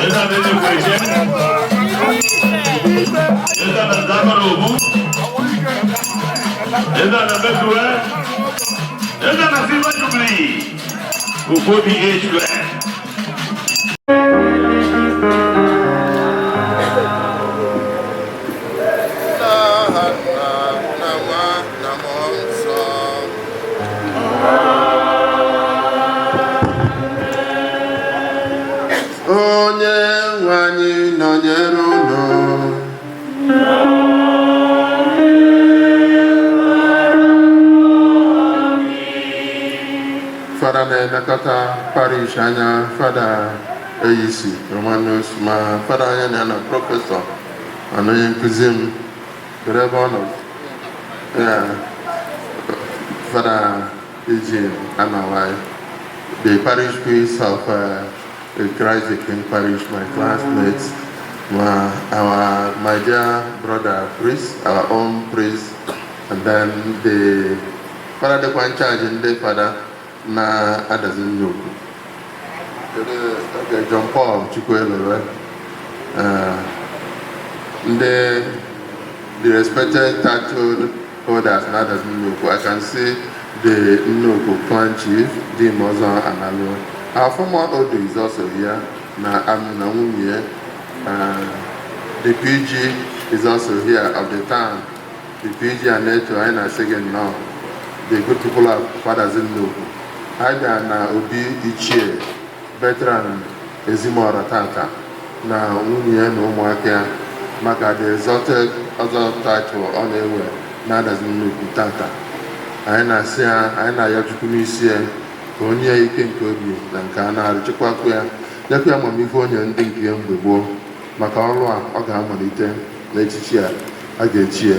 Eze na Ezekweche, Eze na Zakọrọ Obu, Eze na Mezuwe, Eze na Silver Jubilee, Ofobi H Square. N'aha Nna na Nwa na Mmụọ Nsọ. Onye nwe anyị nọnyere unu. Fada na-elekọta parish anya, Fada Eyisi Romanus, ma fada anya na ya na prọfesọ mana onye nkụzi m dere ebe ọ nọ ya, Fada Eugene Anawai, the parish priest of Christ the King Parish, my classmates, my dear brother priest, our own priest, and then the fada dịkwa in charge ndị fada na-adazi nnukwu. Kedu, okay, John Paul Chukwuelere, ndị the respected title holders na adazi nnukwu. I can see the Nnukwu clan chief, Dim Ozo Analu. Our former Odu is also here, na na nwunye. The PG is also here of the town. The PG Aneto, anyị na-asị gị nnọọ. The good people of Fathers Nnukwu. Anyị bịara na obi ichie veteran Ezimora tata na nwunye ya na ụmụaka ya maka the exalted other title ọ na-ewe na-adazi nnukwu tata. Anyị na-asị ya, anyị na-ayọ Chukwu n'isi ya ka onye ya ike nke obi na nke a na-arụ, chekwakwa ya, nyekwa ya amamihe onye ndị nke ya mgbe gboo maka ọrụ a ọ ga-amalite n'echichi a a ga-echi ya.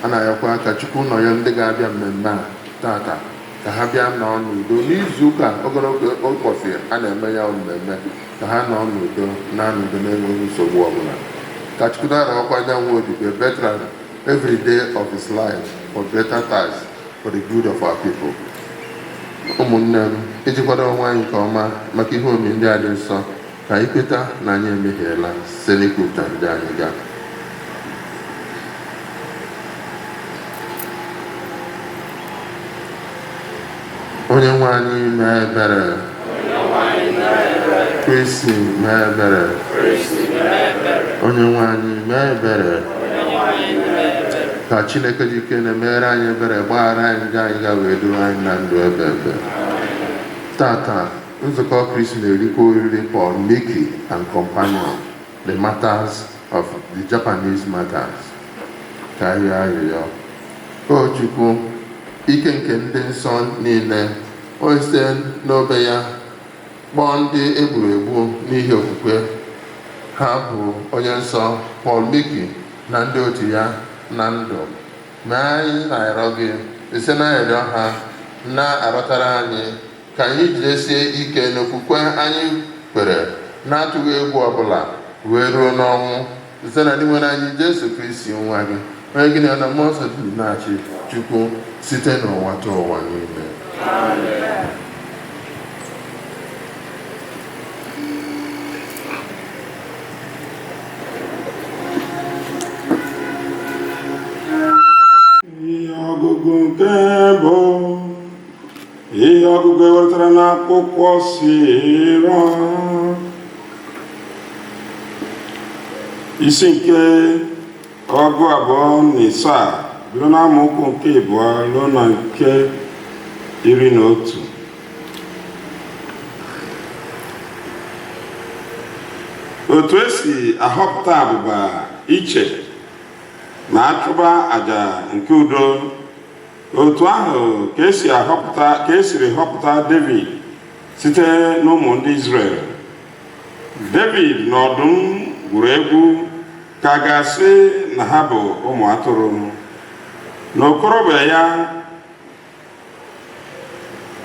A na-ayọkwa ka Chukwu nọnye ndị ga-abịa mmemme a tata, ka ha bịa nọọ n'udo n'izu ụka ogologo ụbọchị a na-eme ya mmemme, ka ha nọọ n'udo na n'udo na-enweghị nsogbu ọbụla. Ka Chukwu na-arọkwa anyanwụ odibo veteran every day of his life for greater task for the good of our people. Ụmụnne m, iji kwado onwe anyị nke ọma maka ihe omimi ndị a dị nsọ, ka anyị kweta na anyị emehiela site n'ikwupụta ndị anyị ga. Onye nwe anyị mee ebere. Kristi mee ebere. Onye nwe anyị mee ebere. Ka Chineke ji ike na-emere anyị ebere, gbaghara anyị njọ anyị ga wee duru anyị na ndụ ebe ebe. Tata, nzukọ Kristi na-erikwa oriri Paul Miki and Companion, the matters of the Japanese matters. Ka anyị rịọ arịrịọ. O Chukwu, ike nke ndị nsọ niile, o site n'obe ya kpọọ ndị egburu egbu n'ihi okwukwe ha bụ onye nsọ Paul Miki na ndị otu ya na ndụ, ma anyị na-arịọ gị site na arịrịọ ha na-arịọtara anyị ka anyị jidesie ike n'okwukwe anyị kwere na-atụghị egwu ọbụla wee ruo n'ọnwụ, site na Dinwenụ anyị Jesu Kristi nwa gị, onye gị na ya na mmụọ nsọ dị na-achị Chukwu site n'ụwa ta ụwa niile. Ihe ọgụgụ nke mbụ, ihe ọgụgụ ewetara n'akwụkwọ Sira, isi nke 27, bido n'amaokwu nke 2 ruo na nke 11. Otu esi ahọpụta abụba iche ma achụba àjà nke udo, otu ahụ ka esi ahọpụta ka esiri họpụta David site n'ụmụ ndị Izrel. David na ọdụm gwuru egwu ka a ga-asị na ha bụ ụmụ atụrụ. N'okorobịa ya,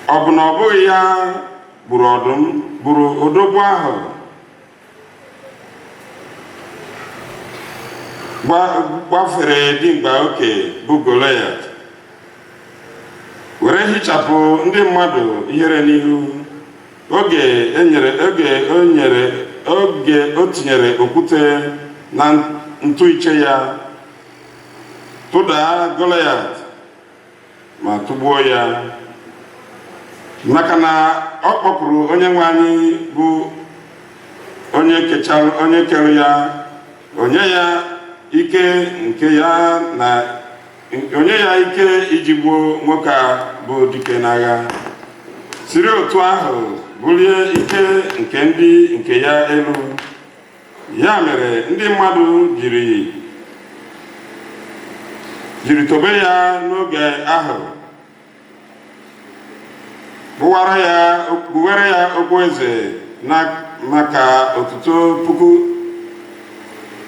ọ bụ na ọ bụghị ya gburu ọdụm, gburu odogwu ahụ gbafere dimkpa oke bụ Goliat, were hichapụ ndị mmadụ ihere n'ihu oge e nyere oge o nyere oge o tinyere okwute na ntụiche ya, tụdaa Goliat ma tụgbuo ya, maka na ọ kpọkuru Onyenwe anyị bụ onye kechara, onye kere ya, onye ya ike nke ya na onye ya ike iji gbuo nwoke a bụ dike n'agha, siri otu ahụ bulie ike nke ndị nke ya elu. Ya mere ndị mmadụ jiri tobe ya n'oge ahụ, kpuwere ya okpueze na maka ọtụtụ puku,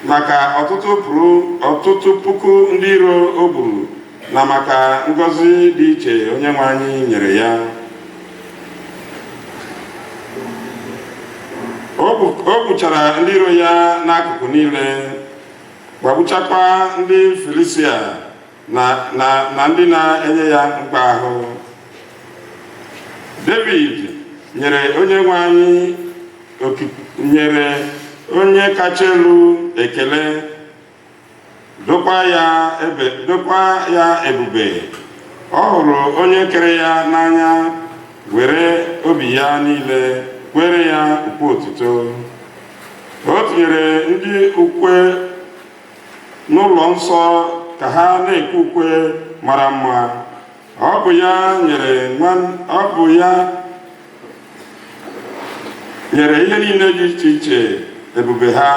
maka ọtụtụ pụrụ ọtụtụ puku ndị iro o gburu, na maka ngọzi dị iche Onyenwe anyị nyere ya. O gbuchara ndị iro ya n'akụkụ niile, gbagbuchakwa ndị Filistia na ndị na-enye ya mkpa ahụ. David nyere Onyenwe anyị nyere onye kacha elu ekele, dokwa ya ebube. Ọ hụrụ onye kere ya n'anya, were obi ya niile kwere ya ukwe otuto. O tinyere ndị ukwe n'ụlọ nsọ ka ha na-ekwe ukwe mara mma. Ọ bụ ya nyere ihe niile dị iche iche ebube ha,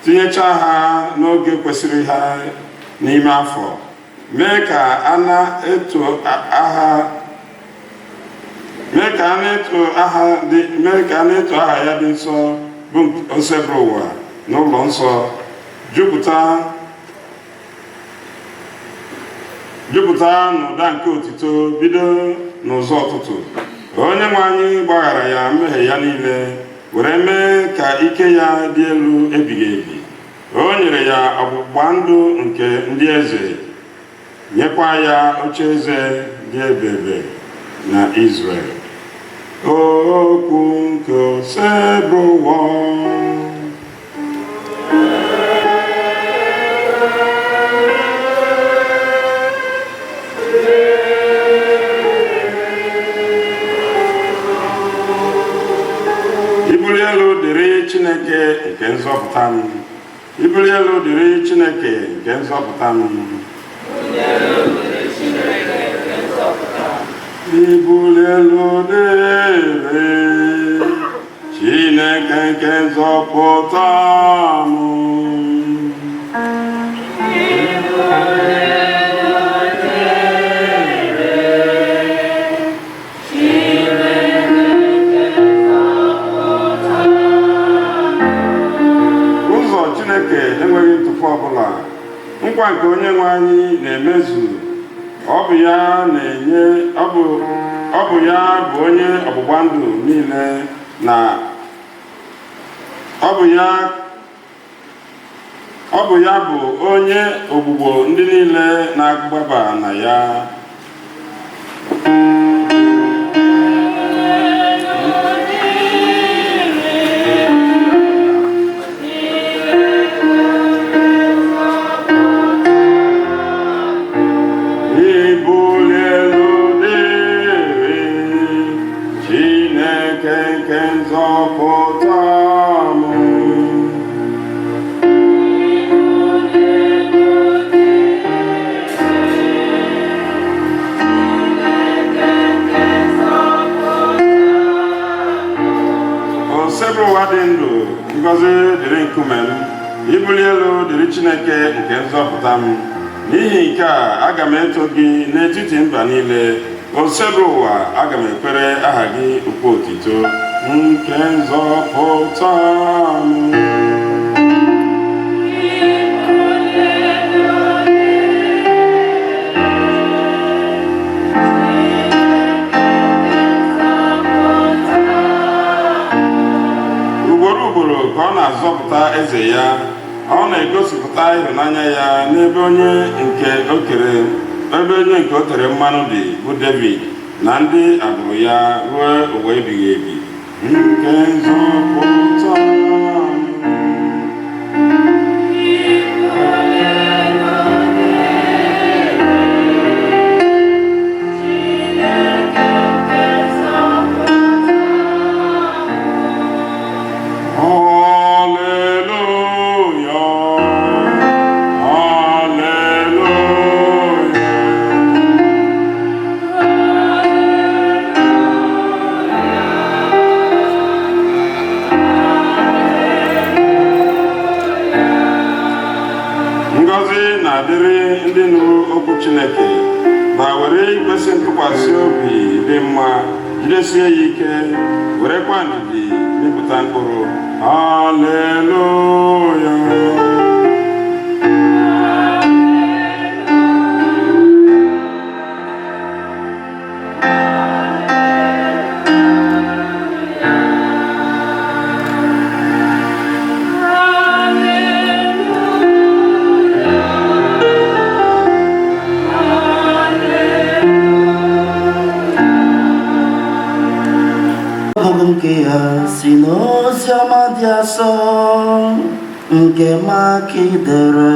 tinyechaa ha n'oge kwesịrị ha n'ime afọ, mee ka a na-eto aha mee ka a na-eto aha dị mee ka a na-eto aha ya dị nsọ, bụ Osebụrụwa, n'ụlọ nsọ jupụta n'ụda nke otito bido n'ụzọ ụtụtụ. Onye nwe anyị gbaghara ya mmehie ya niile, were mee ka ike ya dị elu ebighị ebi. O nyere ya ọgbụgba ndụ nke ndị eze, nyekwa ya oche eze dị ebebe na Israel. Okwu nke Osebụrụwa. Ibuli elu dịrị Chineke nke nzọpụta m. Ibuli elu dịrị Chineke nke nzọpụta m. Ibuli elu dịrị Chineke nke nzọpụta m. Ụzọ Chineke enweghị ntụpọ ọbụla. Nkwa nke onye nwe anyị na-emezu. Ọ bụ ya na-enye ọ bụ ya bụ onye ọgbụgba ndụ niile, na ọ bụ ya bụ onye ogbugbo ndị niile na-agbaba na ya. Ibuli elu dịrị Chineke nke nzọpụta m. Osebụrụwa dị ndụ, ngọzi dịrị nkume m. Ibuli elu dịrị Chineke nke nzọpụta m. N'ihi nke a, aga m eto gị n'etiti mba niile. Osebụrụwa, aga m ekwere aha gị ukwe otito nke nzọpụta m. Ugboro ugboro ka ọ na-azọpụta eze ya. Ọ na-egosipụta ịhụnanya ya n'ebe onye nke o kere, ebe onye nke o tere mmanụ dị, bụ David na ndị agbụrụ ya ruo ụwa ebighị ebi nke nzọpụta. Chineke ma were ikwesị ntụkwasị obi dị mma jidesie ya ike, werekwa ndidi mịpụta mkpụrụ. Haleluya. Ọgụgụ nke ya si n'oziọma dị asọ nke Mak dere.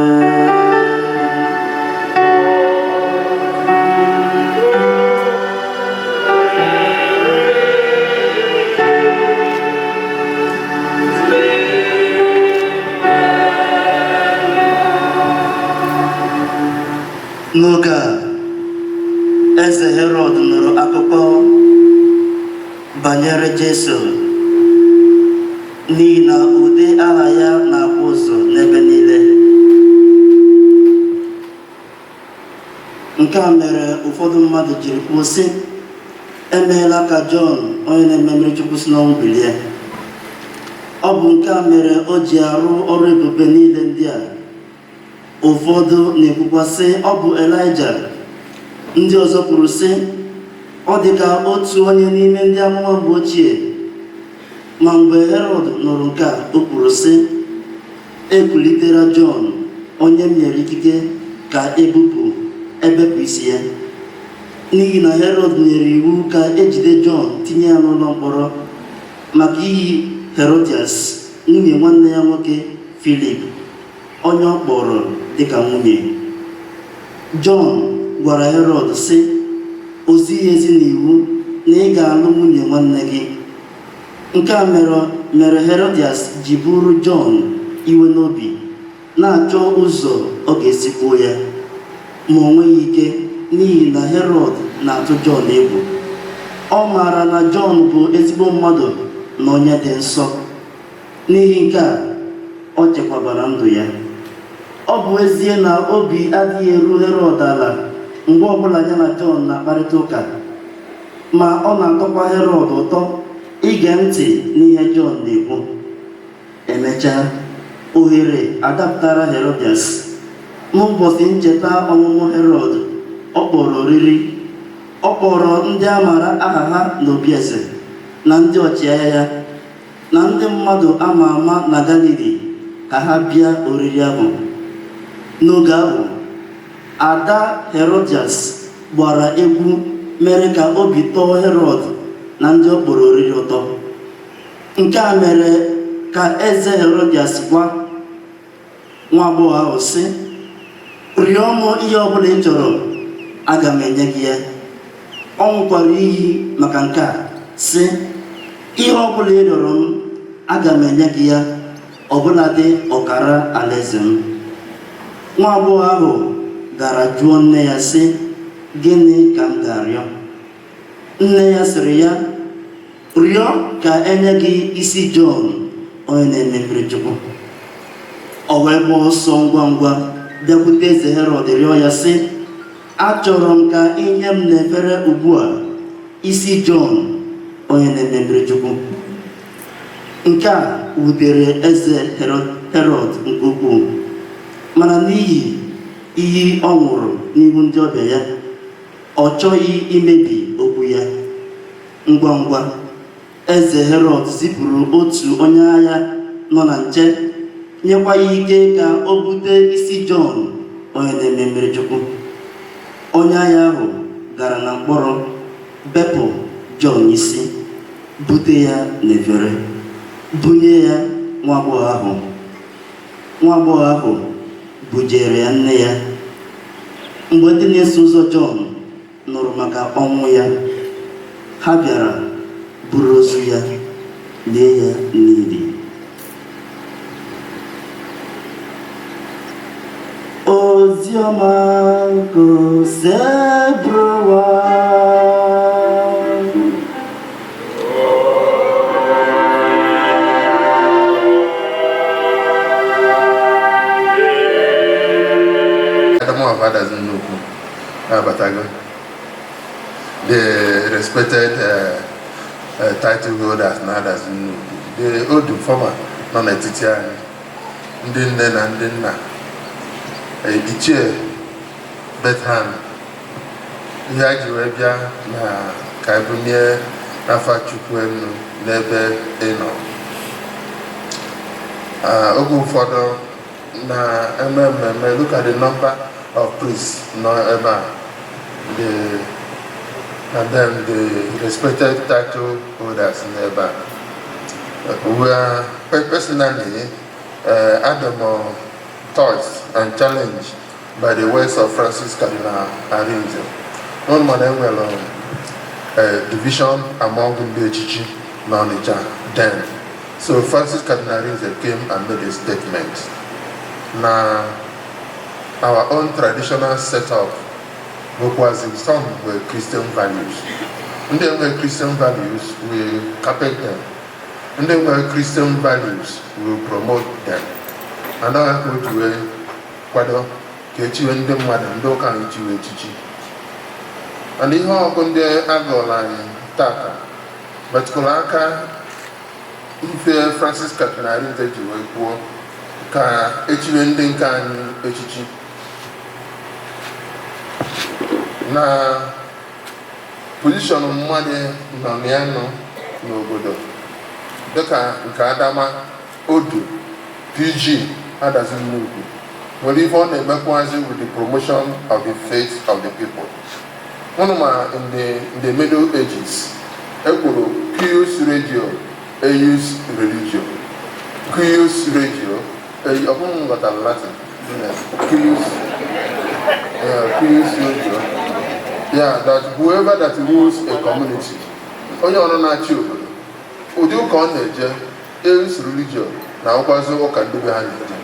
N'oge a, eze Herọd nụrụ akụkọ banyere Jesu, n'ihi na ụdị aha ya na-akwụ ụzọ n'ebe niile. Nke a mere ụfọdụ mmadụ jiri kwuo sị, emeela ka Jọn onye na-eme mmiri Chukwu si n'ọnwụ bilie. Ọ bụ nke a mere o ji arụ ọrụ ebube niile ndị a. Ụfọdụ na-ekwukwa sị, ọ bụ Elaịja. Ndị ọzọ kwuru sị, ọ dị ka otu onye n'ime ndị amụma mgbe ochie. Ma mgbe Herọd nụrụ nke a, o kwuru sị, ekulitela Jọn onye m nyere ikike ka ebepụ isi ya. N'ihi na Herọd nyere iwu ka ejide Jọn tinye ya n'ụlọ mkpọrọ maka iyi Herodias, nwunye nwanne ya nwoke Filip, onye ọ kpọrọ dịka nwunye. Jọn gwara Herọd sị, o zighị ezi n'iwu na ị ga-alụ nwunye nwanne gị. Nke a mere Herodias ji buru Jọn iwe n'obi, na-achọ ụzọ ọ ga-esi gbuo ya. Ma o nweghị ike, n'ihi na Herọd na-atụ Jọn egwu. Ọ maara na Jọn bụ ezigbo mmadụ na onye dị nsọ. N'ihi nke a, ọ chekwabara ndụ ya. Ọ bụ ezie na obi adịghị eru Herọd ala mgbe ọbụla ya na Jọn na-akparịta ụka, ma ọ na-atọkwa Herọd ụtọ ige ntị n'ihe Jọn na-ekwu. Emechaa, ohere adapụtara Herodias. N'ụbọchị ncheta ọmụmụ Herọd, ọ kpọrọ oriri. Ọ kpọrọ ndị a maara aha ha n'obi eze, na ndị ọchịagha ya, na ndị mmadụ ama ama na Galili ka ha bịa oriri ahụ. N'oge ahụ, ada Herodias gbara egwu mere ka obi tọọ Herọd na ndị ọ kpọrọ oriri ụtọ. Nke a mere ka eze Herodias gwa nwa agbọghọ ahụ sị, rịọ m ihe ọbụla ị chọrọ, aga m enye gị ya. Ọ ṅụkwara iyi maka nke a sị, ihe ọbụla ị rịọrọ m, aga m enye gị ya, ọbụladị ọkara alaeze m. Nwa agbọghọ ahụ gara jụọ nne ya sị, gịnị ka m ga-arịọ? Nne ya sịrị ya, rịọ ka enye gị isi Jọn onye na-eme mmiri Chukwu. O wee gbaa ọsọ ngwa ngwa bịakwute eze Herọd rịọ ya sị, achọrọ m ka ị nye m n'efere ugbu a isi Jọn onye na-eme mmiri Chukwu. Nke a wutere eze Herọd nke ukwuu, mana n'ihi iyi ọ ṅụrụ n'ihu ndị ọbịa ya, ọ chọghị imebi okwu ya. Ngwa ngwa, eze Herọd zipụrụ otu onye agha nọ na nche, nyekwa ya ike ka o bute isi Jọn onye na-eme mmiri Chukwu. Onye agha ahụ gara na mkpọrọ bepụ Jọn isi, bute ya n'efere, bunye ya nwa agbọghọ ahụ. Nwa agbọghọ ahụ bujere ya nne ya. Mgbe ndị na-eso ụzọ Jọn nụrụ maka ọnwụ ya, ha bịara buru ozu ya lie ya n'ili. Oziọma nke Osebụrụwa. Adamu of Others Nnukwu. Abatago. The respected title holders na Adazi Nnukwu, the old former nọ n'etiti anyị, ndị nne na ndị nna, Ichie Bethlehem, ihe a ji wee bịa na ka ebunie afa Chukwu enu n'ebe ị nọ. Oge ụfọdụ na-eme mmemme, look at the number of priests nọ ebe a, and then the respected title holders n'ebe a. We are personally Adam touched and challenged by the words of Francis Cardinal Arinze. One man enwere division among ndị echichi na Onitsha then. So Francis Cardinal Arinze came and made a statement. Na our own traditional setup bụkwazi some were Christian values. Ndị nwere Christian values, we carpet them. Ndị nwere Christian values, we promote them. Anaghị ka o ji wee kwado ka echiwe ndị mmadụ, ndị ụka anyị chiwe echichi. And ihe ọgụ ndị agụrụ anyị tata metụrụ aka ife Francis Cardinal Arinze ji wee kwuo ka echiwe ndị nke anyị echichi na position mmadụ nọ na ya nọ n'obodo, dịka nke Adama Odu PG Adazi Nnukwu nwere ife ọ na-emekwazi with the promotion of the faith of the people. Ụnụ ma in the Middle Ages, ekwuru "Cuius regio, eius religio", "cuius regio", ọ bụghị m ghọtara Latin, cuius, "cuius regio", yeah, that whoever that rules a community, onye ọrụ na-achị obodo, ụdị ụka ọ na-eje, eius religio, na akwụkwazị ụka ndị be ha na-eje.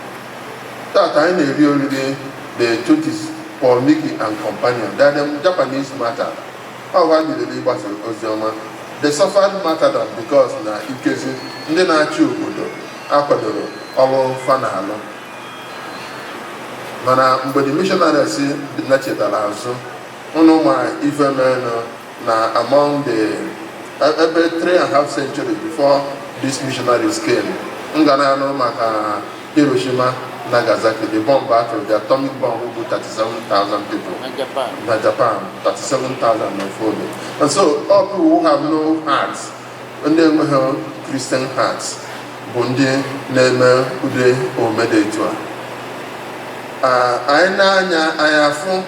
Tata anyị na-eri oriri the 20s Paul Miki and companion, they are the Japanese martyr. Ọ gwa bidoro ịgbasa ozi ọma. They suffered martyrdom because na ikezi ndị na-achị obodo akwadoro ọrụ fa na-alụ. Mana mgbe the missionaries nachetara azụ, ụnụ ma ife merenụ na among the ebe 3.5 century before these missionaries came, m ga na-anụ maka Hiroshima, Nagasaki, the bomb atụrụ, the atomic bomb bụ 37,000 people. Na Japan. Na Japan, 37,000 n'ofu oge. And so all people who have no hearts, ndị enweghị Christian hearts, bụ ndị na-eme ụdị omume dị etu a. Anyị na-anya anyị afụ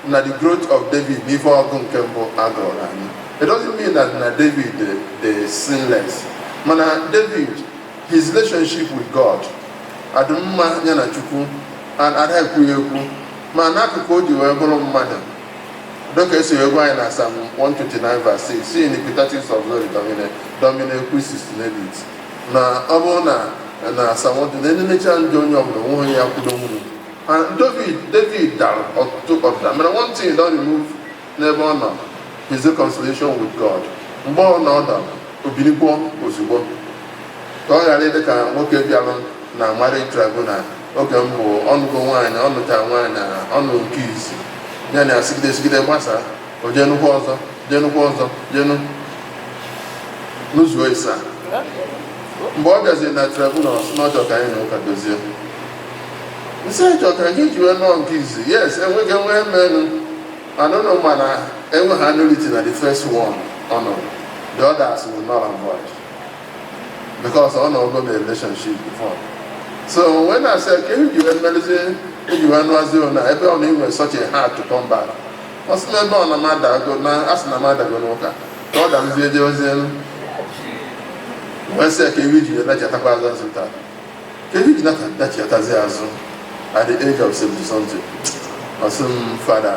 na the growth of David n'ife ọgụ nke mbụ agụrụ anyị. It doesn't mean that na David dị sinless, mana David, his relationship with God adịmma, ya na Chukwu ada ekwughị ekwu, ma n'akụkụ o ji wee bụrụ mmadụ, dịka esi wee gwa anyị na Psalm 129 verse 6, "Si iniquitatis of glory domine domine qui sustinerit", na ọ bụrụ na Psalm 129 na-enenecha njọ onye ọbụla, onwe onye ya kwudo nwuru. And David dara ọtụtụ ọdịda, mana one thing don remove n'ebe ọ nọ, his reconciliation with God. Mgbe ọ nọ ọ dara, obilikwo ozugbo, ka ọ ghara ịdị ka nwoke bịarụ na marriage tribunal oge mbụ. Ọnụgo nwaanyị, ọnụcha nwaanyị, ọnụ nke izi ya na sigide sigide gbasa, o jee nnukwu ọzọ, jee nnukwu ọzọ, jee n'ụzọ ịsa. Mgbe ọ bịaziri na tribunal, sị na ọ chọrọ ka anyị na ụka dozie. Nsị chọrọ ka anyị ji wee nọọ nke izi, yes, enweghị enwe menụ anụnụ, mana enweghị nullity na the first one ọ nụrụ, the others will not avoid because ọ nọgo na relationship before. So when I said ka eji wee mmelite, eji wee nụazi na ebe ọ na inwe such a heart to come back, ọ sị na ebe ọ na m adago na asị na m adago n'ụka, ka ọ darụzie jewezie. Wee sị ya ka ewi ji wee nachiatakwa azụ azụ taa, ka ewi ji nachiatazi azụ at the age of 70 something. Ọ sị m, "Fada,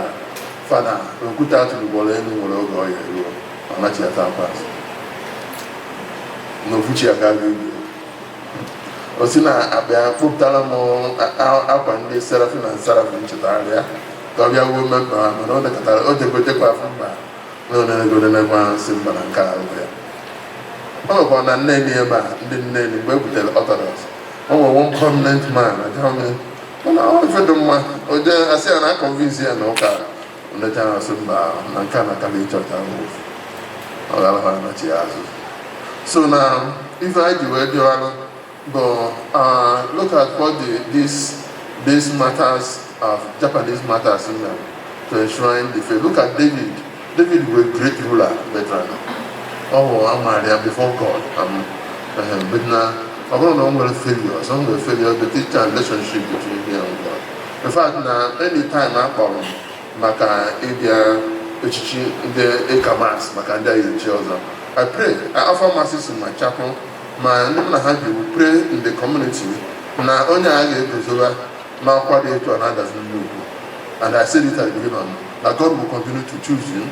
fada, okwute atụrụ elu nwere oge ọ ya eruo, ọ nachiata akwa azụ n'ofuchi aka ga ubi." O si na akpa kpụpụtara m akwa ndị Serafin na Serafin chetara ya ka ọ bịa wuo member ha, mana o nekọtara o jegotekwa afọ mba na onenegodonekwa, si mba na nke a ya. Ọ nwekwara na Nneni ebe a, ndị Nneni, mgbe e butere Orthodox, o nwere one prominent man, achọghị m, mana ọ ife dị mma o jee asị ya na a convince ya na ụka Nlechara asị mba na nke a na Catholic Church ahụ ọ gara anachi ya azụ. So na ife anyị ji wee bịawarụ bụ look at what these matters of Japanese matters in them to enshrine the faith. Look at David. David was a great ruler, veteran. Ọ bụ amaara ya before God. But na ọ bụrụ na o nwere failures, o nwere failures, but it's a relationship between him and God. In fact, na anytime a kpọrọ m maka ịbịa echichi ndị ịka mass maka ndị agha echi ọzọ, I pray, I offer masses in my chapel, ma ndị m na ha bi, we pray in the community na onye a ga-eguzoba n'ọkwa dị etu a na-adazi nnukwu. And I said it at the beginning that God will continue to choose you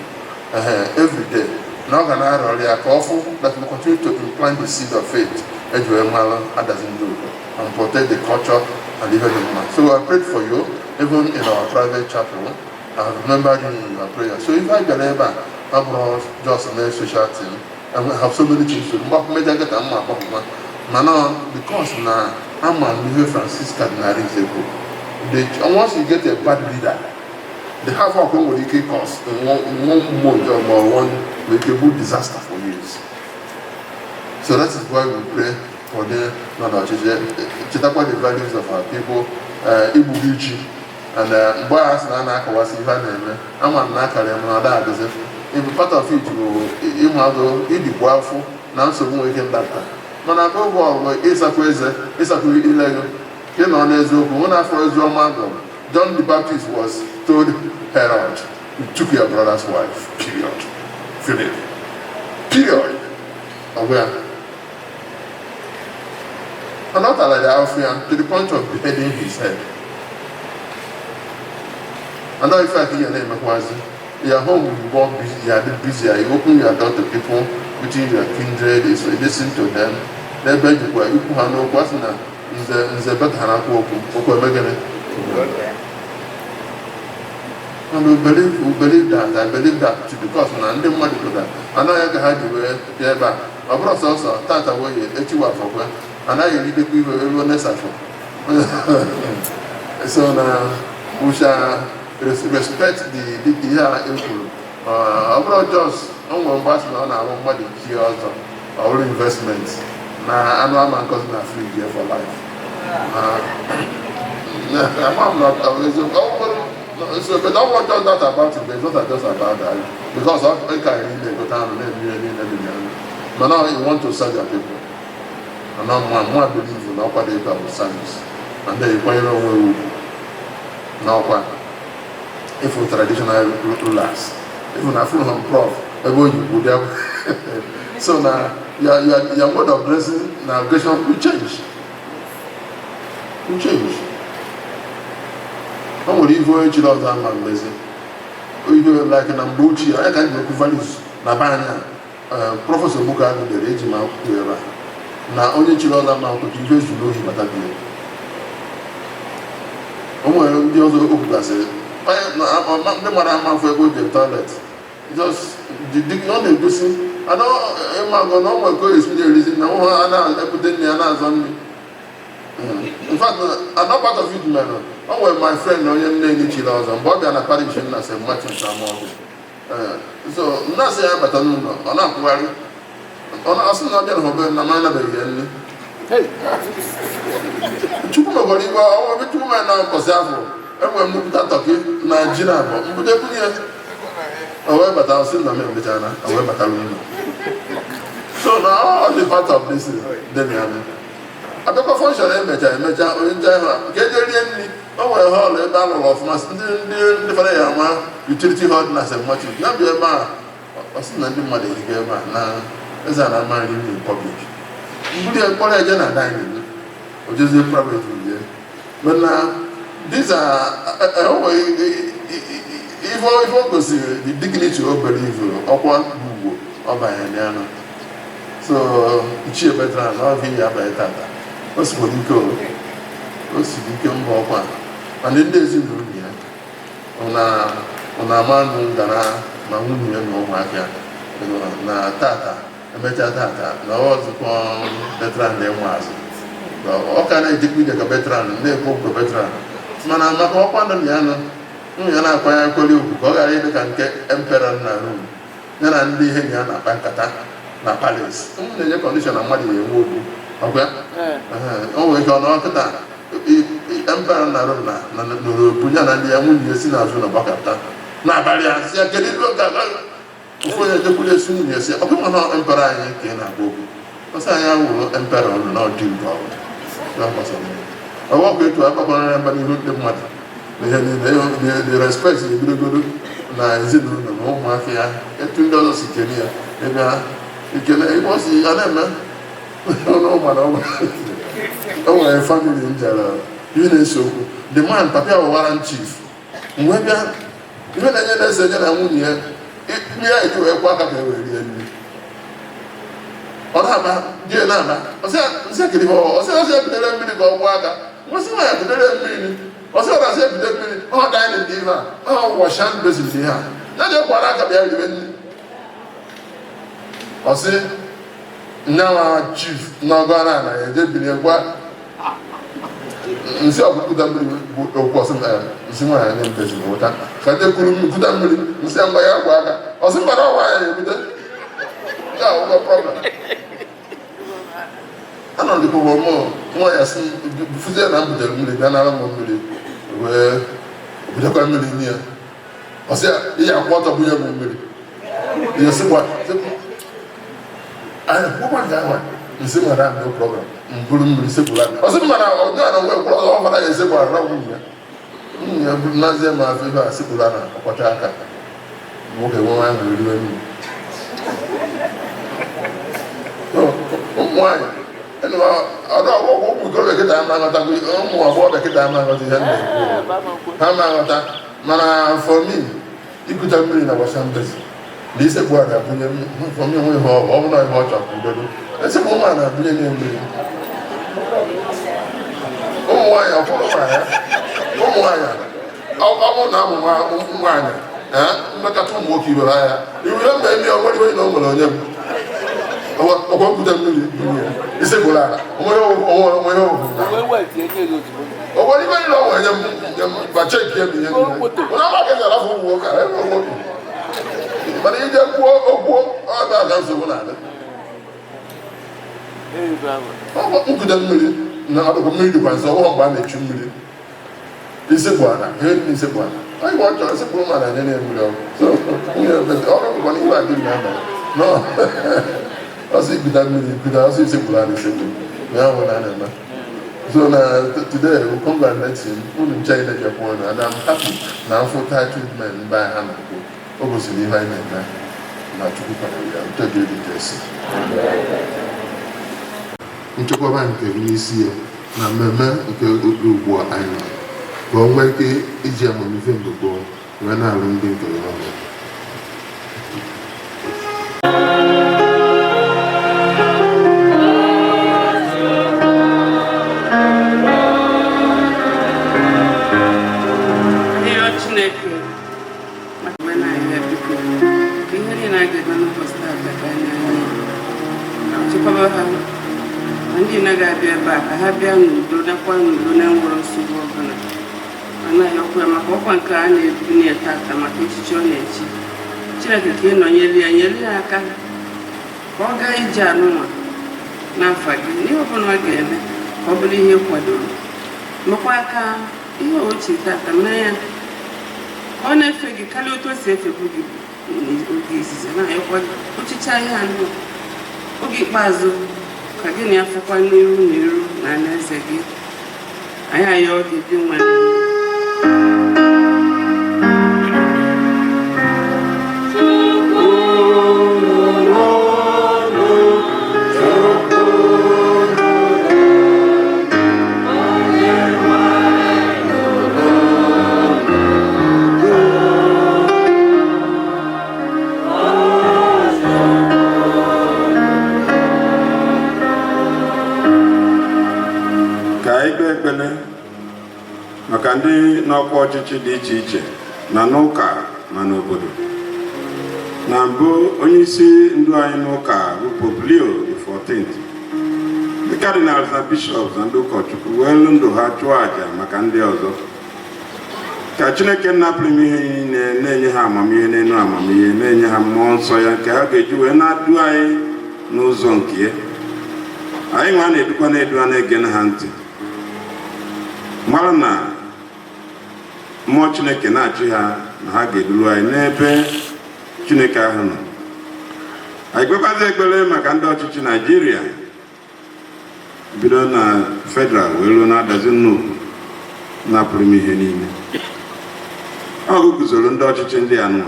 every day. Na ọ ga na-arịọ ọrịa ka ọ fụ that we continue to implant the seed of faith eji wee mara adazi nnukwu and protect the culture and even the man. So I prayed for you even in our private chapel. I have remembered you in your prayer. So if I bịara ebe a, ọ bụrụ just mee social thing, and we have so many things to do. Mgbapụ meja gata mma agbapụkwa mana because na ama m ihe Francis Cardinal kwuru, once you get a bad leader, the havoc nwere ike cause in one month or more, one nwere ike bụ disaster for years. So that is why we pray for the nọ n'ọchịchị, chetakwa the values of our people, igbughị ichi and mgbe a sị na a na-akọwasị ihe a na-eme, ama m na akara ya mana ọ da adịzi. Ibu part of it bụ ịmagụ ịdịkwa afọ na nsogbu nwere ike ndapụta, mana above all bụ ịsakwa eze, ịsakwa ile gị ka ị nọ n'eziokwu hụ na afọ ezi ọma gụrụ. John the Baptist was told Herod, "You took your brother's wife," period. Philip, period. Ọ bụ ya. And not like the Alfian to the point of beheading his head. And now, in fact, your name was your home will be more busy, you are busier. You open your door to people within your kindred, so you listen to them. N'ebe ejikwa ikwu ha n'okwu asị na nze nze betara akwa okwu okwu eme gịnị. And we believe that, I believe that too, because na ndị mmadụ pụtara anaghị ka ha ji wee bịa ebe a. Ọ bụrụ sọsọ tata weye echi wafọkwa anaghị erigidekwa iwe ruo nesafọ. So na we shall respect the ihe a ekwuru. Ọ bụrụ just o nwere mgbe asị na ọ na-arụ mmadụ chi ọzọ, ọ bụrụ investment na anụ ama nkọzi na fridge for life. Na ama m na ọ bụ eziokwu. Ọ bụrụ so, but ọ bụrụ just that about it, but it's not just about that, because ọ ka anyị na-egote anụ na-eme ihe niile dị na ya, mana you want to serve your people and ọ mụ believe na ọkwa dị ebe a bụ service and then ịkwanyere onwe ugwu n'ọkwa ịfụ traditional rulers, even afụrụ ha prof ebe o yi ụdị akwa. So na your mode of dressing na occasion will change, will change. O nwere ihe onye chiri ọzọ ama mmezi ihe like na mgbe ochie onye ka anyị na-ekwu values na be anyị a. Professor Ogbuka agụ dere eji m akwụkwọ ebe a na onye chiri ọzọ ama akwụkwọ ka ihe zuru ohi bata bie. O nwere ndị ọzọ o kwugasịrị ndị mara ama afọ ebe o jere toilet, just ọ na-egosi ana ịmagụ na ọ nwere ka o esi na-erizi na ụhụ a na-ebute nri a na-azọ nri. In fact, another part of it mere o nwere my friend na onye nne enyi chiri ọzọ mgbe ọ bịa na parish m na St. Martin's Amaọbịa. So nna sị ya bata n'ụlọ, ọ na-akwụgharị, ọ na-asị na ọ bịa na hobe na m anabeghị ya nri. Chukwu mekwara iwe ọnwa ebe Chukwu mere na mbọsị afọ enwere m nnukwuta turkey na ji na abụọ mbute bunye ya, o wee bata, ọ sị na m emechana, o wee batara ụlọ. So na all the part of this dị na ya abịakwa function emecha emecha onye nje ahụ ka eje rie nri. O nwere hall ebe a lụrụ ọfụma, ndị fara ya ama utility hall dị na St. Martin ya bịa ebe a. Ọ sị na ndị mmadụ ehiga ebe a na eze a na-ama nri nri public mbuli ya kpọrọ eje na dining, o jezie private rie. But na these are o nwere ife o gosiri the dignity o believe ọkwa ugwu ọ banyere ya nọ. So Ichie Veteran na ọbịa ya abanye tata, o sikwara ike, o siri ike mba ọkwa, mana ndị ezinụlọ ya ọ na-ama nụ ngara ma nwunye ya na ụmụaka ya na tata emechaa tata na ọzụkwa veteran na-enwe azụ. Ọ ka na-ejekwa ije ka veteran na-ekwu okwu veteran, mana maka ọkwa nọ na ya nọ. Nwunye ya na-akwanyekwere ugwu ka ọ ghara ịdị ka nke emperor na Rome ya na ndị ihe ya na-akpa nkata na palace. M na-enye condition na mmadụ ya enwe okwu ọkwa o nwere ike ọ nọ kịta emperor na Rome na nọrọ obu ya na ndị ya nwunye ya si n'azụ na gbakọta na-abalị ya si ya kedu ilu ka ofu onye jekwuru esi nwunye si ọ bụghị na emperor anyị ka ị na-agwa okwu ọsọ anyị awụrụ emperor ụlọ na ọdị nke ọ ọgbakọ etu akpakọrọ mba n'ihu ndị mmadụ na ihe niile. The respect ebidogoro na ezinụlọ na ụmụaka ya, etu ndị ọzọ si kene ya ebe ha ikele ebe ọ si ya na-eme ọnụ mana o nwere family njara ihe na-ese okwu. The man, papa ya warrant chief, mgbe bịa ihe na-enye na-ese nye na nwunye ya ihe ya eji wee kwụ aka ka e wee rie nri. Ọ na-aba di ya na-aba ọsị akiri ọsị ọsị ebitere mmiri ka ọ gwụ aka nwesị nwa ya bitere mmiri ọsị ọ na-asị ebite mmiri ọ dining dị ihe a ọ washing basin dị ihe a ya ji kwara aka bịa ribe nri. Ọsị nyanwa chief n'ọgụ na ana ya eje bilie gwa nsị ọkụkụta mmiri bụ okwu. Ọsị nsị nwaanyị nye mbezi wụta ka ndị kwuru kuta mmiri nsị ya mgba ya gwa aka. Ọsị mba na ọnwa ya ebute ya ụgwọ problem anọdụkwụ mụ nwa ya sị fụzie na m butere mmiri bịa nara m mmiri wee butekwa mmiri nye ya. Ọsị ya ihe akwụ ọtọ bunye m mmiri ihe sịkwa anyị kwụkwa nke ahụ nsị nwere no problem m buru mmiri sekpuru aka. Ọsị mma na ọ na onwe kwụrụ ọzọ ọ fara ya esekpuru na nwunye ya nwunye ya buru nazie ma afọ ebe a sekpuru na ọkwacha aka nwoke nwe nwaanyị eriwe mmiri. Ụmụ nwaanyị ọdụ ọgwụgwụ ụmụ ikorobịa kịta ama aghọta, ụmụ agbọghọbịa kịta ama aghọta ihe m na-ekwu, ha ma aghọta. Mana for me, ikute mmiri na washing basin na isekpu a na-abụnye for me onwe ihe ọ bụla ihe ọ chọrọ udodo esekpu ụmụ a na-abụnye nye mmiri. Ụmụ nwaanyị ọfọdụ nwaanyị ụmụ nwaanyị ọ bụrụ na amụ nwaanyị mmekọta ụmụ nwoke ibe ha ya iwu ya mgbe emi onwere iwe na o nwere onye m ọkwa nkute mmiri isekpuru ala onwere onwere onwere ibe niile o nwere nye m ma cheki emi ihe niile onye ọma ka esi arafụ ụmụ nwoke a ebe nwoke mana ije kwuo okwu ọ ga-aga nsogbu na-adị nkute mmiri na ọdụkọ mmiri dịkwa nso ọbụghị mgbe a na-echu mmiri isekpu ala ihe dị n'isekpu ala anyị gba chọrọ isekpuru ma na-enye ya mmiri ọkụ so ọrụ bụkwa n'ihe a dị n'abalị nọ ọsọ ikuta mmiri ikuta ọsọ isekpuru ala isekpuru ya nwụ na na-eme. So na today we congratulate him unu nche ile bịakwa ọnụ and I'm happy na afọ titled men mba ha na-ekwu o gosiri ihe anyị na-eme na Chukwu kwadoro ya uto dị dị Jesu nchekwaba nke gị n'isi ya na mmemme nke oge ugbu a anyị nọ ka o nwee ike iji amamife mgbe gboo wee na-alụ ndị nke ya ọrụ. Ịrịọ Chineke maka mgbe na-arịọ biko ka ihe niile a ga-eme n'ụbọchị taa gaba n'anya chekwaba ha ma ndị na-abịa ebe a ka ha bịa n'udo nakwa n'udo na-enwere nsogbu ọbụla. Ma na-ayọkwa ya maka ọkwa nke a na-ebu ya tata maka echichi ọ na-echi. Chineke ka ị nọnyere ya, nyere ya aka ka ọ gaa ije anụnwa n'afa gị n'ihe ọbụla ọ ga-eme ka ọ bụrụ ihe kwadoro mekwa ka ihe ochie tata mee ya ka ọ na-efe gị karịa otu o si efebu gị n'oge izizi. Na-ayọkwa gị ochicha ihe anụ oge ikpeazụ ka gị na ya fụkwa n'iru na iru na alaeze gị. Anyị ayọ gị dị nwe. Ka anyị kpee ekpere maka ndị n'ọkwa ọchịchị dị iche iche na n'ụka ma n'obodo. Na mbụ, onye isi ndu anyị n'ụka bụ Pope Leo the 14th, ndị cardinals na bishops na ndị ụkọchukwu wee lụ ndụ ha chụọ àjà maka ndị ọzọ. Ka Chineke nna pụrụ ime ihe niile na-enye ha amamihe n'elu amamihe, na-enye ha mmụọ nsọ ya nke ha ga-eji wee na-adu anyị n'ụzọ nke ya. Anyị nwa na-edukwa na-edu ha na-ege ha ntị, mara na mmụọ Chineke na-achị ha, na ha ga-eduru anyị n'ebe Chineke ahụ nọ. Anyị kpekwazi ekpere maka ndị ọchịchị Naijiria, bido na federal wee ruo na Adazi Nnukwu. Napụrụ m ihe niile ọgụ guzoro ndị ọchịchị ndị a nọ,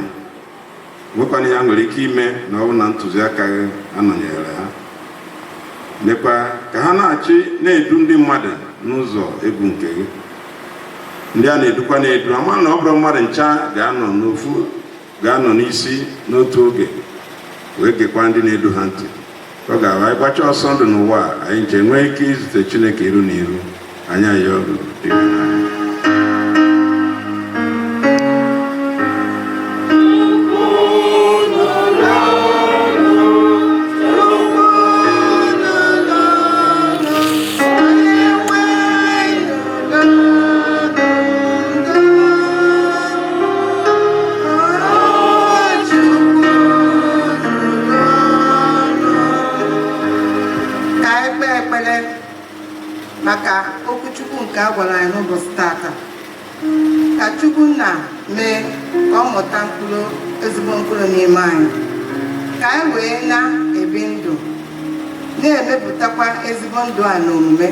nwekwana ihe ha nwere ike ime na ọ bụ na ntụziaka gị anọnyere ha. Lekwa ka ha na-achị, na-edu ndị mmadụ n'ụzọ egwu nke gị. Ndị a na-edukwa na-edu ama na ọ bụrụ mmadụ ncha ga-anọ n'ofu, ga-anọ n'isi n'otu oge wee gekwa ndị na-edu ha ntị. Ọ ga-abụ anyị gbachaa ọsọ ndụ n'ụwa a, anyị nche nwee ike izute Chineke iru na iru. Anyị ayọ ọrụ dị n'anya. Ka anyị kpee ekpere maka okwu Chukwu nke a gwara anyị n'ụbọchị tata, ka Chukwu nna mee ka ọ mụta mkpụrụ, ezigbo mkpụrụ n'ime anyị, ka anyị wee na-ebi ndụ na-emepụtakwa ezigbo ndụ a n'omume,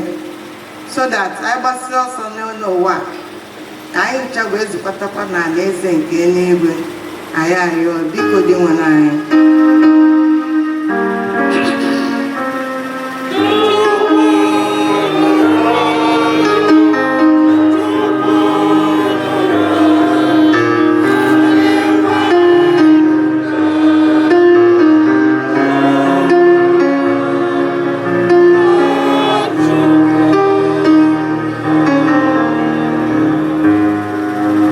so that anyị gbasịa ọsọ n'ụlọ ụwa a, ka anyị ncha wee zukọtakwa n'ala eze nke eluigwe. Anyị arịọ, biko, dị nwere anyị.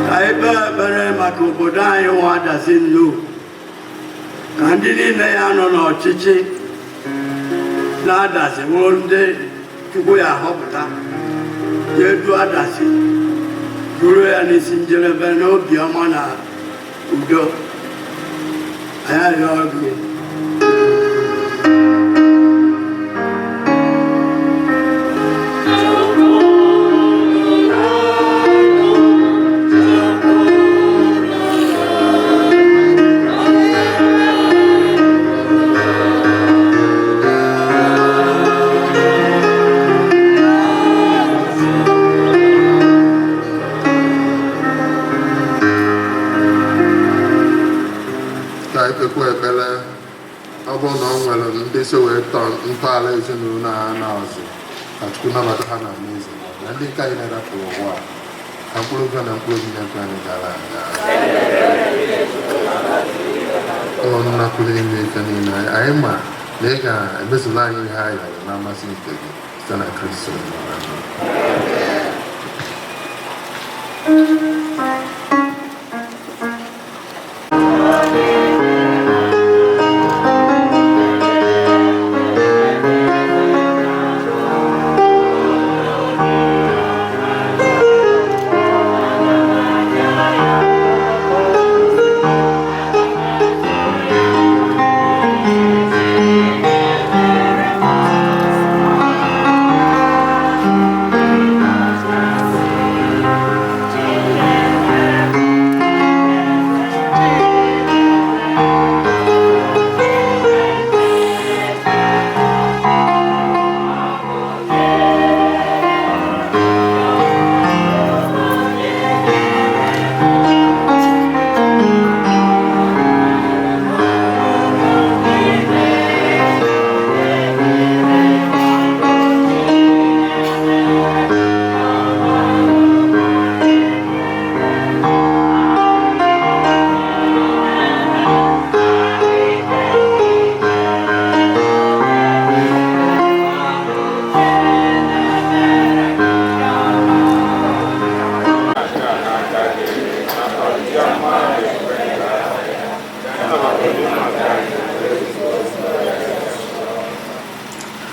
Ka anyị kpee ekpere maka obodo anyị nwa Adazi Nnukwu, ka ndị niile ya nọ n'ọchịchị na-adazi bụrụ ndị Chukwu ya ahọpụta ya edu Adazi duru ya n'isi njedebe n'obi ọma na udo. Anyị arịọ gị. Ka anyị kpekwa ekpere, ọ bụrụ na ọ nwere ndị so wee tọọ ntọala ezinụlọ a na-azụ, ka Chukwu nabata ha n'ala eze, na ndị nke anyị na-erapụrụ ụwa a, ka mkpụrụ obi na mkpụrụ obi na-ekwe anyị gara aga. Ọ nna pụrụ ime ife niile, anyị ma na ị ga-emezuru anyị ihe anyị rịọrọ na mmasị nke gị, site na Kristo Onyenwe anyị.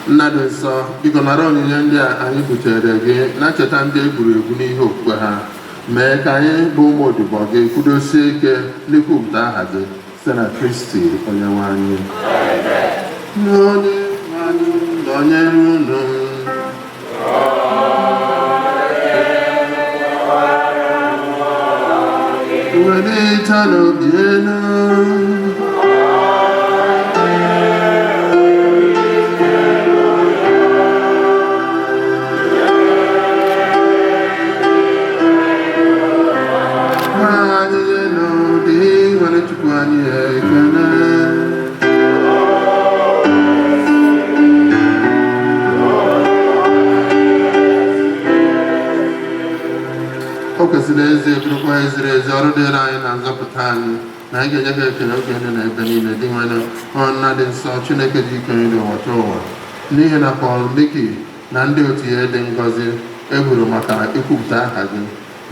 Nna dị nsọ, biko nara onyinye ndị a anyị butere gị na ncheta ndị e gburu egbu n'ihe okwukwe ha. Mee ka anyị bụ ụmụ odibo gị kwudosie ike n'ikwupụta aha gị site na Kristi onye nwe anyị. Onye nwe anyị nọnyere unu. Welitenụ obi elu. Anyị n'ụdị nwere Chukwu anyị ekele. O kwesịrị ezi, bụrụkwa eziri ezi, ọrụ dịrị anyị na nzọpụta anyị, na anyị ga-enye gị ekele oge niile na ebe niile, dị nwere nna dị nsọ, Chineke dị ike niile ụwa ụwa, n'ihi na Paul Miki na ndị otu ya dị ngọzi egburu maka ikwupụta aha gị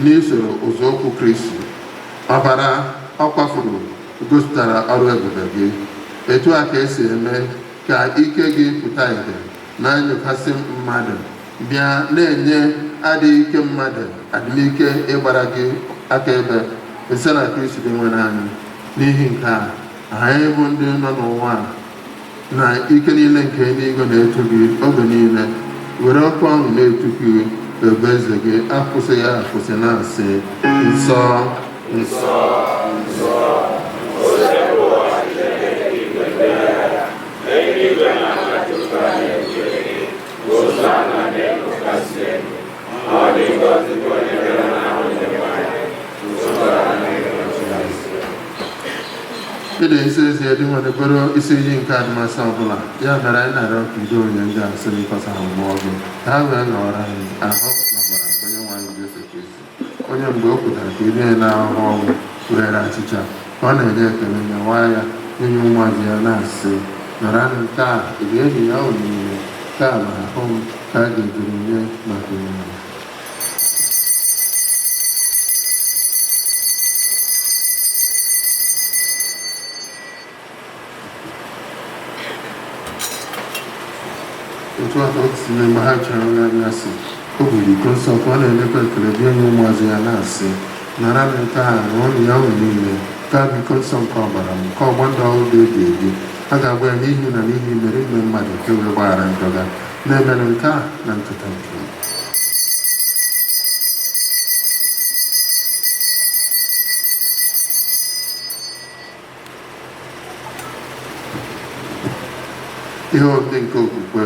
n'isoro ụzọụkwụ Kristi. Ọbara ọ kwafuru gosipụtara ọrụ ebube gị. Etu a ka esi eme ka ike gị pụta ìhè na nyokasị mmadụ, bịa na-enye adịghị ike mmadụ adịmike ịgbara gị akaebe site na Kristi dị nwere anyị. N'ihi nke a, anyị bụ ndị nọ n'ụwa na ike niile nke eluigwe na-eto gị oge niile, were ọkụ ọṅụ na-eto gị ebe eze gị akwụsịghị akwụsị, na-asị: Nsọ, nsọ, nsọ. Ịdị nsọ ezie, dị nwere, bụrụ isi iyi nke adịmasị ọbụla. Ya mere anyị na-arịọ ka udo onye ndị a sị n'ịkọsa ha mmụọ gị, ka ha wee ghọrọ anyị ahụ na ọbara nke onye nwe anyị Jesu Kristi, onye mgbe o kwetara ka erie na ahụhụ ọnwụ, were achịcha, ka ọ na-enye ekele, nyawa ya, nye ụmụazụ ya, na-asị: "Naranụ nke a, rienụ ya unu niile. Nke a bụ ahụ m ka a ga-ejiri nye maka unu." Otu a ka o si mee mgbe ha chọrọ nri anyasị. O buru iko nsọ, ka ọ na-enyekwa ekele, bịa nye ụmụazụ ya, na-asị: "Naranụ nke a, ṅụọnụ ya unu niile. Nke a bụ iko nsọ nke ọbara m, nke ọgbọ ndụ ọhụrụ dị ebi ebi. A ga-agba ya n'ihi na n'ihi mere ime mmadụ nke wee gbaghara njọ ga. Na-emenụ nke a na ncheta nke m." Ihe omimi nke okwukwe.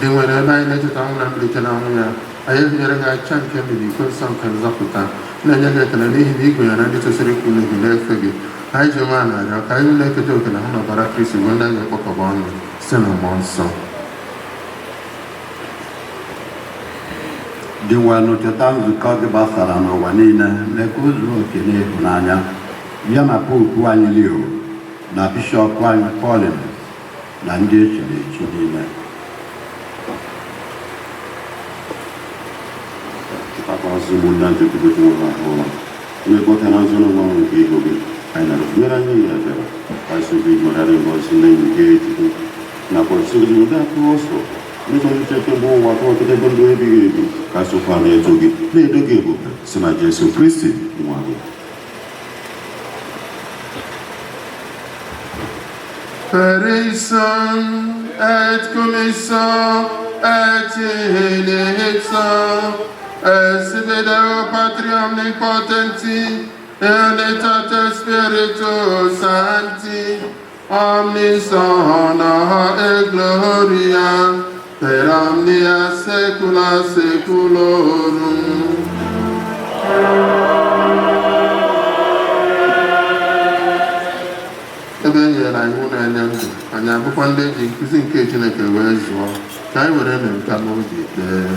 Dị nwere ebe anyị na-echeta ọnwụ na mbilite n'ọnwụ ya, anyị ehunyere gị achịcha nke ndụ na iko nsọ nke nzọpụta, na-enye gị ekele n'ihi na ị gụnyere ndị tosiri ikwu gị na-efe gị. Anyị ji umeala arịọ ka anyị na-eketa oke na ahụ na ọbara Kristi, bụ ndị anyị ga-ekpokọba ọnụ site na mmụọ nsọ. Dinwenụ, cheta nzukọ gị gbasara n'ụwa niile, mee ka o zuo oke n'ịhụnanya ya, na Popu anyị Leo, na Bishọp anyị Paulin, na ndị echiri echi niile. Chetakwazi ụmụnna ndị obodo nwụrụ ahụ ụra, mmekọta na nzọ n'ụwa nke ihu gị. Anyị na-arụnyere anyị ya bịara ka anyị sobe ịnọrarị ngọzi na nke Chukwu nakwa sogide ụdị akụ ọsọ n'ịzọlite kemgbe ụwa ka ọtụtụ ndụ ebighị ebi, ka sokwa na-eto gị, na-edo gị ebube si na Jesu Kristi nwa gị. Per ipsum et cum ipso et in ipso et sine Deo Patri omnipotenti in unitate Spiritus Sancti omnis honor et gloria per omnia saecula saeculorum. Ebe e nyere anyị iwu na-enye ndụ, anyị abụkwa ndị eji nkụzi nke Chineke wee zụọ, ka anyị were na nka n'obi kpee.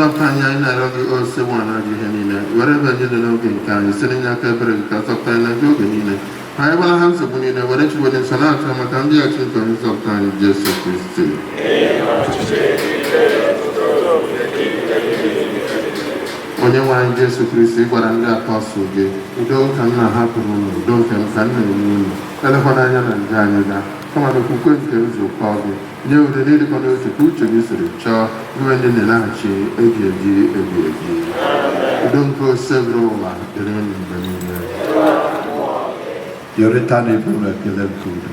Zọpụta anyị, anyị na-arịọ gị, o Osebụrụwa na-ajụ ihe niile. Were ebe anyị dị n'oge nke anyị site n'inye aka ebere gị ka zọpụta anyị na ndị oge niile. Ka anyị gbalaha nsogbu niile were Chukwu dị nsọ na-achọ maka ndị achị nke onye nzọpụta anyị Jesu Kristi. Onye nwe anyị Jesu Kristi gwara ndị apọstụl gị, udo ka m na-ahapụrụ unu, udo nke m ka m na-enye unu. Elekwana anya na njọ anyị ga, kama na okwukwe nke nzukọ gị, nye udo n'ịdịkọ n'otu ka uche gị siri chọọ, iwe ndị na-elaghachi ebi ebi ebi ebi. Udo nke Osebụrụwa dịrị unu mgbe niile. Yorịta na ibe unu ekele nke udo.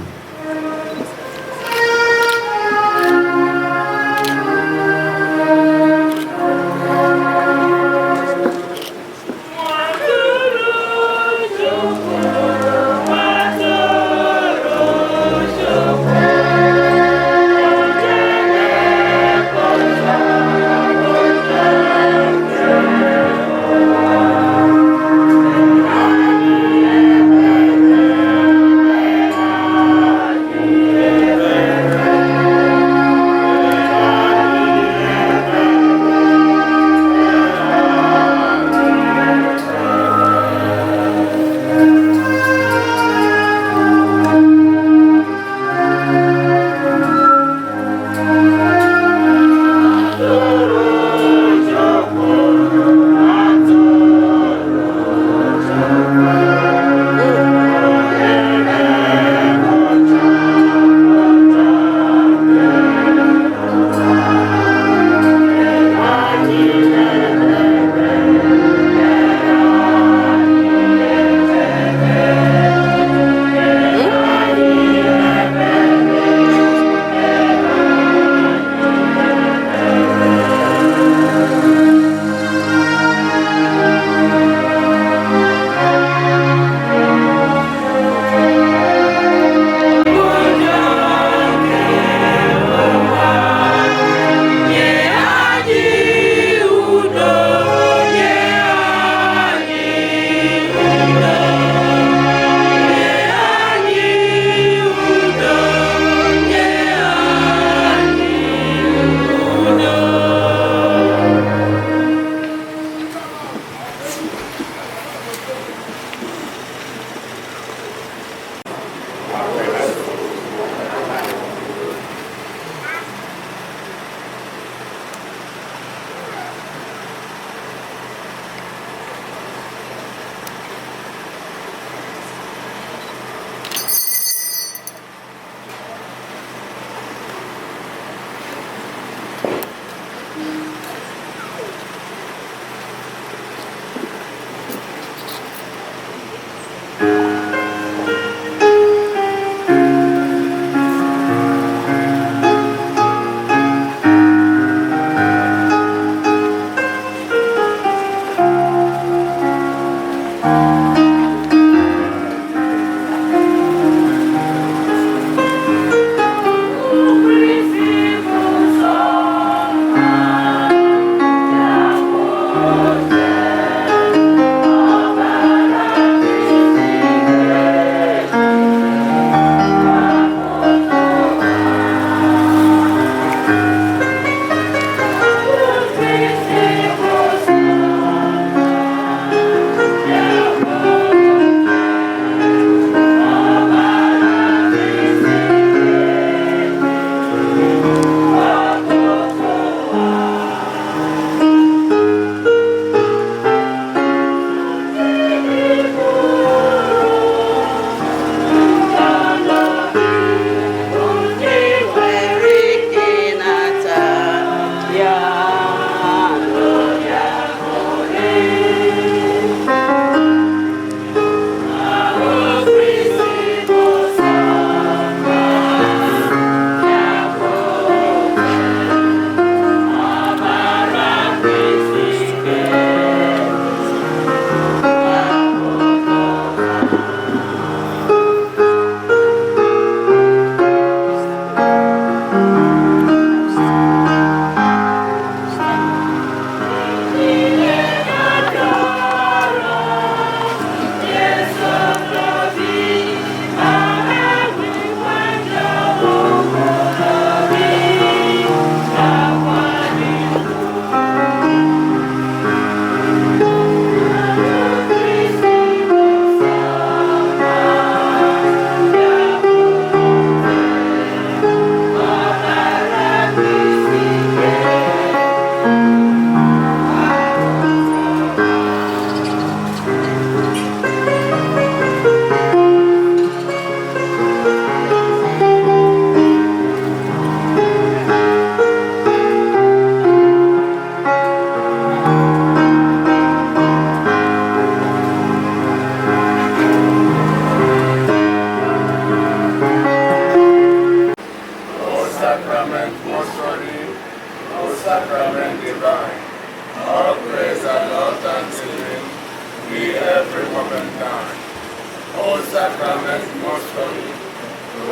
Sacrament most holy,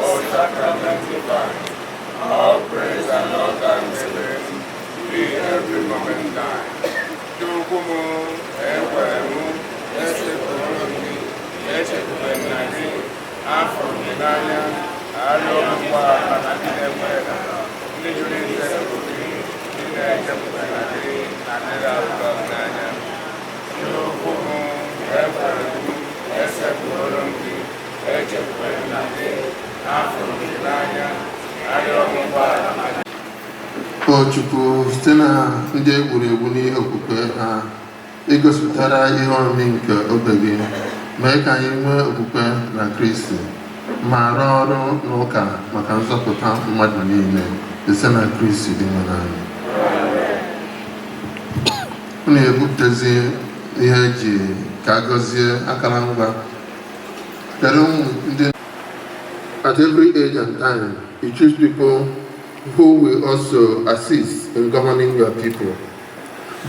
O sacrament divine, all praise and all thanksgiving be every moment thine. Chukwu m, ekwere m, esekpụrụ m gị, echekwube m na gị, afụrụ m gị n'anya, arịọ m mgbaghara maka ndị na-ekweghị na ndị jụrụ isekpụrụ gị, ndị na-echekwube na gị, na ndị na-ahụrụ m n'anya. Chukwu m, ekwere m, esekpụrụ m gị, echekwube m na gị, afụrụ m gị n'anya, arịọ m mgbaghara maka O Chukwu, site na ndị e gburu egbu n'ihe okwukwe ha, igosipụtara ihe omimi nke obe gị, mee ka anyị nwee okwukwe na Kristi ma rụọ ọrụ n'ụka maka nzọpụta mmadụ niile, site na Kristi Dinwenụ anyị. Unu ebupụtazi ihe eji ka a gọzie akara ngwa. Kedu ndị At every age and time, you choose people who will also assist in governing your people.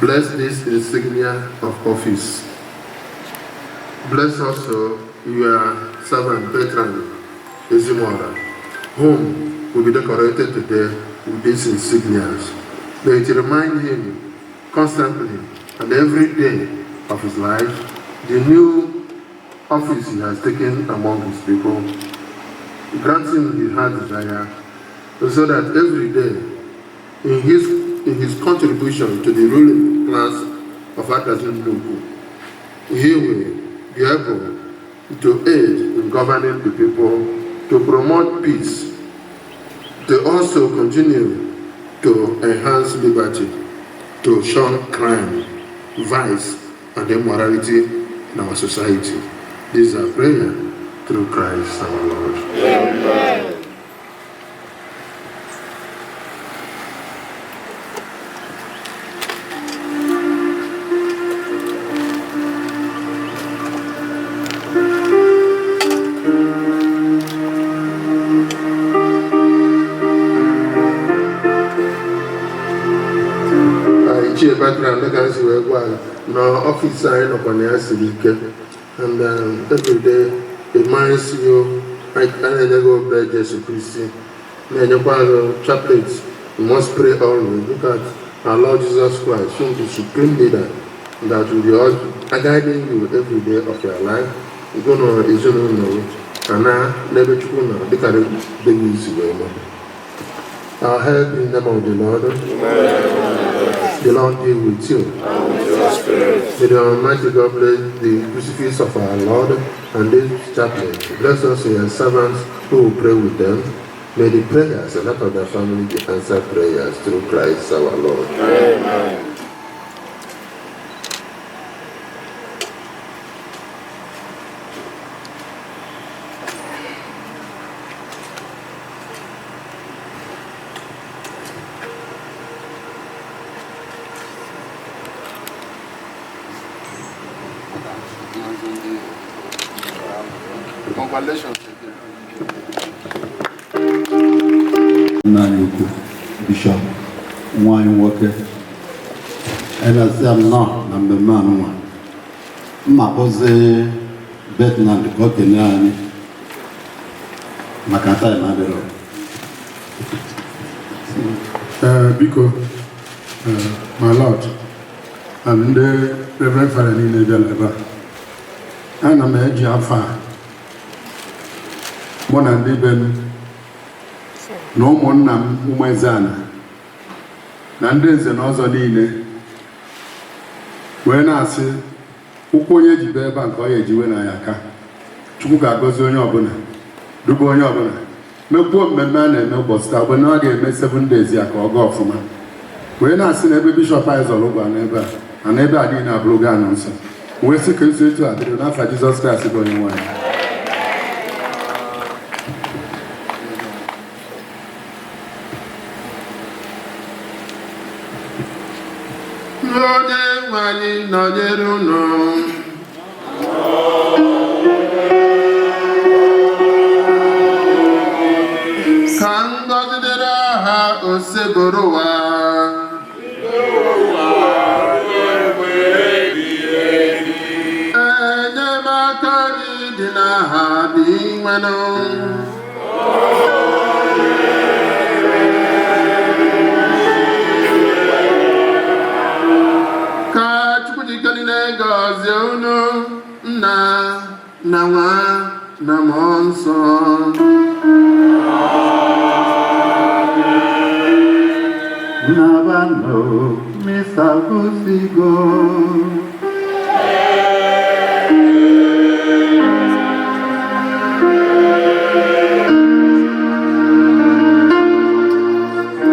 Bless this insignia of office. Bless also your servant Bertrand Ezimora, whom will be decorated today with these insignias. May it remind him constantly and every day of his life the new office he has taken among his people. Grant him his heart desire so that every day in his contribution to the ruling class of Adazi Nnukwu, he will be able to aid in governing the people, to promote peace, to also continue to enhance liberty, to shun crime, vice, and immorality in our society. This is our prayer through Christ our Lord. Amen. Ichie Bertrand, dịka m si wee gwa gị na ọfịs anyị nọkwa na ya siri ike, and every day reminds you a na-enye gị obe Jesu Kristi, na-enyekwa gị chaplet. You must pray always. Look at our Lord Jesus Christ, whom the supreme leader that will be all guiding you every day of your life. Go na ezinụlọ gị na n'ebe Chukwu nọ dịka David si wee mee. Our help in the name of the Lord. The Lord be with you. And with your spirit. May the Almighty God bless the crucifix of our Lord and this chaplet. Bless us, your servants who will pray with them. May the prayers and that of their family be answered prayers through Christ our Lord. Amen. Congratulations again. Nna anyị ukwu, Bishọp, nwa anyị nwoke, elesịa nnọọ na mmemme anụnwa mma kpọzie Bertrand ka ọ kene anyị maka time adịrọ. Ee, biko, ee, my lord and ndị reverend father niile bịara ebe a, ana m eji afọ a mụ na ndị be m na ụmụnna m, ụmụ eze-ana na ndị nze na ọzọ niile wee na-asị ụkwụ onye ji bee ebe a nke ọ ya ejiwe na ya aka. Chukwu ga-agọzi onye ọbụla, duba onye ọbụla, mekwuo mmemme a na-eme ụbọchị taa bụ na ọ ga-eme 7 days ya ka ọ gaa ọfụma, wee na-asị na ebe bishọp anyị zọrọ ụgwọ n'ebe a na n'ebe a niile abụrụgo anụ nsọ, wee sị ka esi etu a dịrị n'afa Jizọs Kraịst bụ onye nwe anyị. Onye nwe anyị nọnyere unu. Ka ngọzi dịrị aha Osebụrụwa. Enyemaka anyị dị n'aha N'aha Dinwenụ. Ka Chukwu ji ike niile gọzie unu, Nna na Nwa na Mmụọ Nsọ. Nabanụ, Misa kwụsịgo.